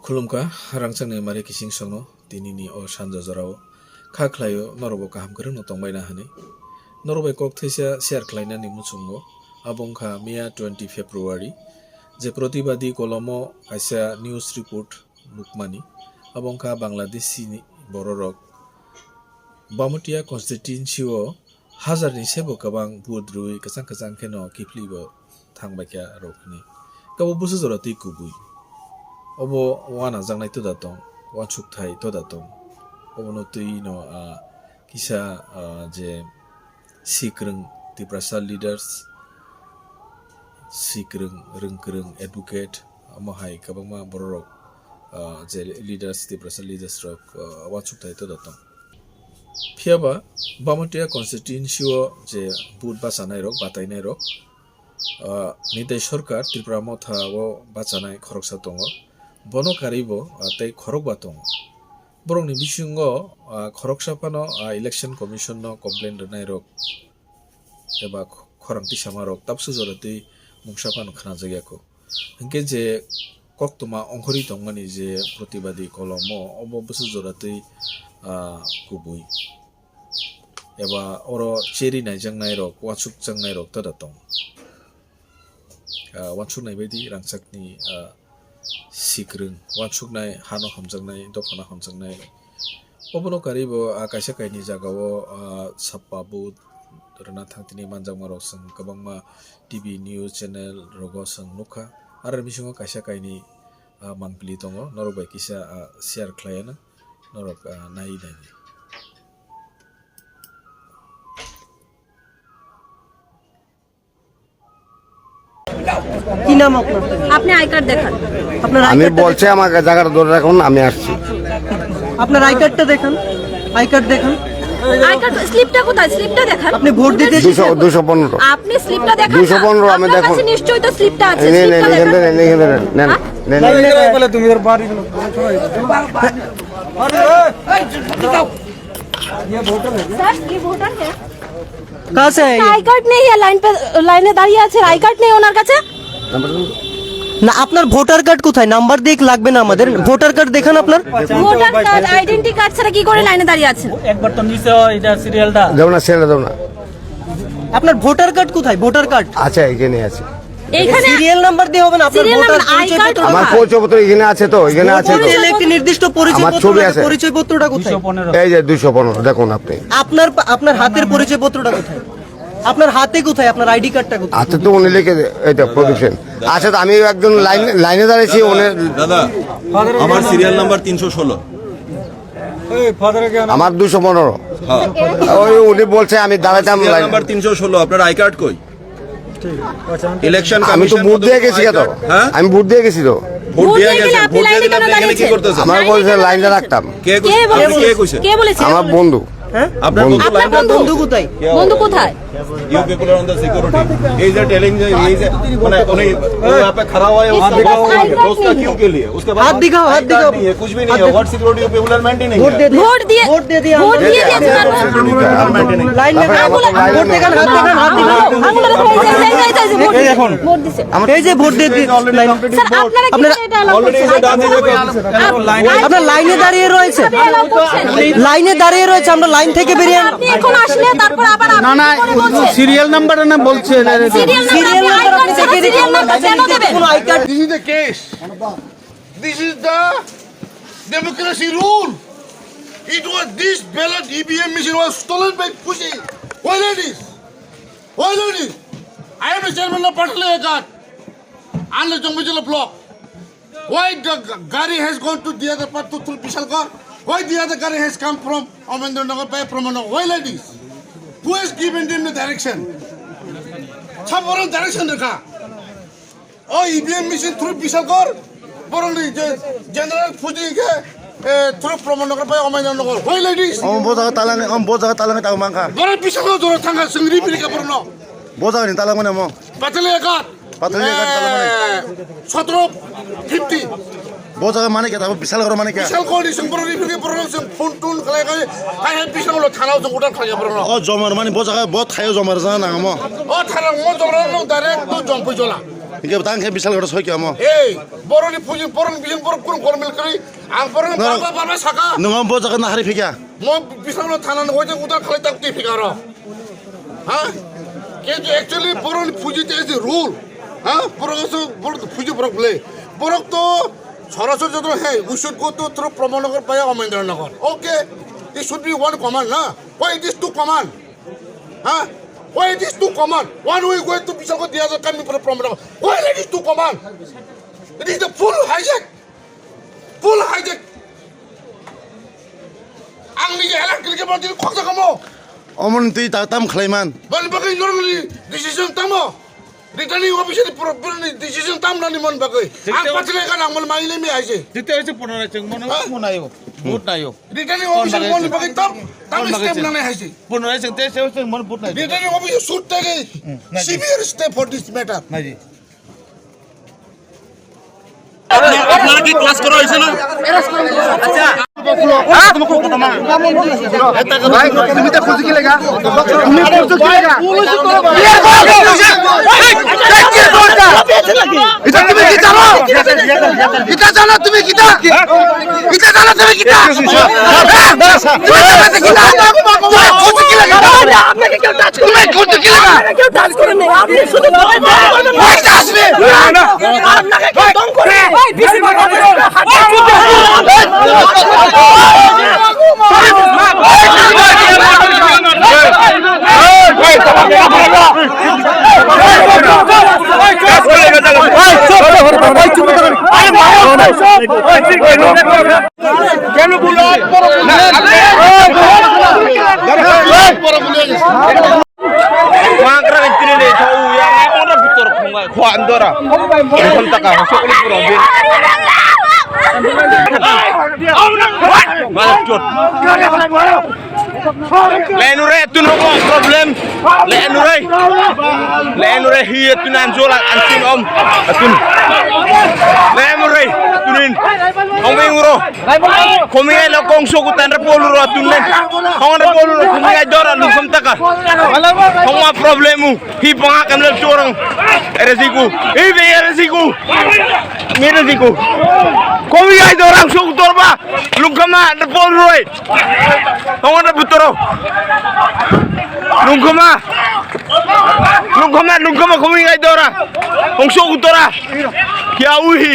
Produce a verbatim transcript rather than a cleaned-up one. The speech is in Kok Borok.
Khulumkha, rangchakni mari kising songno tinini o sanja jorao kha khlaio norokbo kaham kwrwngno tongbaina hwnwi. Norok bai kok thaisa share khlainani muchungo, abo wngkha miya twenty February, je Pratibadi kolomo kaisa news report nukmani, abo wngkha Bangladeshi ni bororok Bamatia constituency o hajar ni sebo kwbang vote rwui kwchang kwchang kheno kiphilwi bo thang bai kha rok hwnwi. Kabo bwswk jora twi kubui. Obo uanajaknai toda tong, uansukthai toda tong. Obono twi no, ah, kisa, ah, je sikrwng Tiprasa leaders, sikrwng, rwngkwrwng, advocate, omo hai kwbangma bororok, ah, je leaders, Tiprasa leaders rok, ah, uansukthai toda tong. Phiya ba Bamatia constituency o je vote bachanairok, batainairok, ah, Nitai Sarkar Tripura Motha o bachanai khoroksa tongo. Bono karwi bo, ah, tei khorokba tongo. Borokni bisingo, ah, khoroksa phano, ah, Election Commission no complaint rwnairok eba khorang tisamarok tabuksa jora twi mungsa phano khnajakya kho. Hinkhe je koktwma ongkhorwi tongmani je Pratibadi kolomo, obo bwswk jora twi, ah, kubui. Eba oro cheri naijaknairok, uansukjaknairok tada tong. Ah, uansuknai baidi rangchakni, ah, sikrwng, uansuknai hano hamjaknai, dophano hamjaknai. Obono karwi bo, ah, kaisa kaini jagao, ah, sappa vote rwna thang tini manjakmarok chwng kwbangma T V news channel rogo chwng nukha. Aro bisingo kaisa kaini, ah, mangpili tongo, norok bai kisa, ah, share khlaiya na, norok, ah, nai nai. কি নাম আপনার? আপনি I card দেখান। আপনার আই আমি কার্ডটা বলছি দেখান। আমাকে জায়গাটা ধরে রাখুন, আমি আসছি। আপনার আই কার্ডটা দেখান, আই কার্ড দেখান। আই কার্ড স্লিপটা কোথায়? স্লিপটা দেখান। আপনি ভোট দিতে দুশো, এসেছেন? দুশো পনেরো। আপনি স্লিপটা দেখান না। দুশো পনেরো আমি আপনার দেখুন। কাছে নিশ্চয়ই তো স্লিপটা আছে। এই নিন, স্লিপটা নিন, এখান দেখান। থেকে নিন, এখান থেকে নেন। হ্যাঁ? নেন, নেন। স্যার, কি ভোটার কে? কাছে? আই কার্ড নেই, এ লাইন পে, লাইনে দাঁড়িয়ে আছে, আই কার্ড নেই ওনার কাছে। না, আপনার ভোটার কার্ড কোথায়? নাম্বার দিয়ে লাগবে না আমাদের। ভোটার কার্ড দেখান আপনার। ভোটার কার্ড, আইডেন্টি কার্ড ছাড়া কি করে লাইনে দাঁড়িয়ে আছেন? একবার তো নিচে এটা সিরিয়ালটা। দেবো না, সিরিয়ালটা দেবো না। আপনার ভোটার কার্ড কোথায়? Voter card. আচ্ছা, এখানে আছে। এখানে সিরিয়াল নাম্বার দিয়ে হবে না, আপনার সিরিয়াল ভোটার নাম্বার, আই পরিচয় কার্ড পত্র। আমার কোথায়? পরিচয়পত্র এখানে আছে তো, এখানে আছে তো। ভোটার এলে একটি নির্দিষ্ট পরিচয় আমার পত্র ছবি লাগে, আছে। পরিচয় পত্রটা কোথায়? দুইশো পনেরো। এই যে দুইশো পনেরো, দেখুন আপনি। আপনার পা-, আপনার হাতের পরিচয় পত্রটা কোথায়? আপনার হাতে কোথায়? আপনার আইডি কার্ডটা কোথায়? হাতে তো উনি লিখে দে-, এই তো প্রদীপ সেন। আচ্ছা, তো আমি একজন লাইন, লাইনে দাঁড়িয়েছি, উনি দাদা, আমার সিরিয়াল নাম্বার তিনশো ষোলো। আমার দুইশো পনেরো। হ্যাঁ। ওই উনি বলছে আমি দাঁড়াইতাম সিরিয়াল লাইন। নাম্বার তিনশো ষোলো, আপনার আই কার্ড কই? ইলেকশন আমি তো কমিশন ভোট দিয়ে গেছি তো। হ্যাঁ? আমি ভোট দিয়ে গেছি তো। ভোট ভোট দিয়ে দিয়ে গেলে গেছেন, আপনি ভোট দিয়ে লাইনে দিলে কেন আপনি এখানে কি দাঁড়িয়েছেন? করতেছেন? আমার বলছে লাইন রাখতাম। কে কে বলেছে? বলেছে? কে কইছে? কে বলেছে? আমার বন্ধু। হ্যাঁ? আপনার বন্ধু। বন্ধু আপনার লাইন বন্ধু? রাখতে বন্ধু কোথায়? বন্ধু কোথায়? You people are on the security. He is telling the, he is, মানে, উনি, উনি यहाँ पे खड़ा हुआ है, उसका बॉस क्या किया? उसका क्या किया? उसके बाद हाथ दिखाओ, हाथ दिखाओ। नहीं है, कुछ भी नहीं है। What security you people are maintaining? Vote দিয়ে ভোট দিয়ে ভোট দিয়ে ভোট দিয়ে দিয়েছে তারা। লাইন লাগাও। ভোট দেখান, হাত দেখান, হাত দেখান। আঙুল ধরে এই যে, এই যে, এই যে, ভোট। এই যে ভোট দিয়ে দিয়েছে। স্যার, আপনারা কি এটা অ্যালাউ করছেন? আপনার লাইনে দাঁড়িয়ে রয়েছে। এটা অ্যালাউ করছেন? লাইনে দাঁড়িয়ে রয়েছে, আমরা লাইন থেকে বেরিয়ে আন- আপনি এখন আসলে তারপর আবার না, না, সিরিয়াল নাম্বার না বলছে। সিরিয়াল নাম্বার, সিরিয়াল নাম্বার কেন দেবেন? This is the case. This is the democracy rule. It was this ballot E V M machine was stolen by Pusi. Why like this? Why like this? I am the chairman of Patale Ghat and the Jongmijala block. Why the g- gari has gone to the other part to through Bishalgarh? Why the other gari has come from Amendra Nagar by Pramanagar? Why like this? Who has given them the direction? Someone direction rwkha. Oh, E V M machine through Bishalgarh, borokni je general puji ke, eh, through Pramanagar by Amendra Nagar. Why like this? Omo bo jaga talang, omo bo jaga talang tang mangkha. Borok Bishalgarh jora thangkha, sengri bini ka borokno. Bo jaga ni talang mane mo. Patale Ghat. Patale Ghat tala mane. Eh, sotro fifty. Bo jaga mane kya tabo Bishalgarh mane kya? Bishalgarh ni seng borok ni phirke borok seng phone tun khalai khalai. Hai hai Bishalgarh thana jong udak khalai borok. O jomar mane bo jaga bo thayo jomar jana nangamo. O thana mo jomar no direct to Jompuijola. Hingke tang khe bisal goro soi kamo. Ei, boroni puji, boroni bijing, borok kun kormil kri. Ang boroni Noro- baba baba saka. Nungo bo jaga na hari phika. Mo bisal no thana no hoite udar khalai tak ti phika ro. Ha? Kintu actually boroni puji te is the rule. Ha? Borok so borok puji borok ble. Borok to sorasor joto hey, we should go to through Pramanagar via Amendra Nagar. Okay. It should be one command, na? Why it is two command? Huh? Why it is too common? One way going to Bishalko, the other coming from Pramanagar. Why it is too common? It is the full hijack. Full hijack. Ang ni elak kiri ke bantini khoksa kamo. Omon twi ta tam khlaiman. Bani bagwi norokni decision tamo. Returning officer ni pro-, pro-, ni decision tam nani mon bagwi. Ang pathilai ka nang mon mai le mi aise. Tete aise punai cheng mono. Ha? Monayo. Vote nayo. Returning officer mon bagwi tam, tam step nani haise. Punai cheng te se se mon vote nayo. Returning officer should take a severe step for this matter. Naidi. আপনারা কি ক্লাস করা হয়েছে না? ভাই, তুমি তো খুঁজে কি লেগা? তুমি খুঁজে কি লেগা? এটা তুমি কি জানো? এটা জানো তুমি কিতা? এটা জানো তুমি কিতা? হ্যাঁ? তুমি জানো কিতা? তুমি খুঁজে কি লেগা? আপনাকে কেউ টাচ করে, তুমি খুঁজে কি লেগা? আপনাকে কেউ টাচ করেনি। আপনি শুধু Why touch me? আপনাকে কেউ দম করে। এই, বিসি বাবা, Magra tini le tho u ya, ora putor khonga, khwa andora. Khon taka, so uli pura bin. Malah chot. Lenu re, tun no problem. Lenu re. Lenu re, hi tun anjola, antun om. Tun. Lenu re, tunin. Ong bing uro. Komi ai lo kong soku tanra polu ro tunlen. Hong ra polu ro komi ai dora lusam taka. Hong ma problemu. Hi panga kamle chorong. Ere siku. Hi be ere siku. Mere siku. Komi ai dora soku torba. Lungkama na polu roi. Hong ra butoro. Lungkama. Lungkama, lungkama komi ai dora. Hong soku tora. Kya uhi.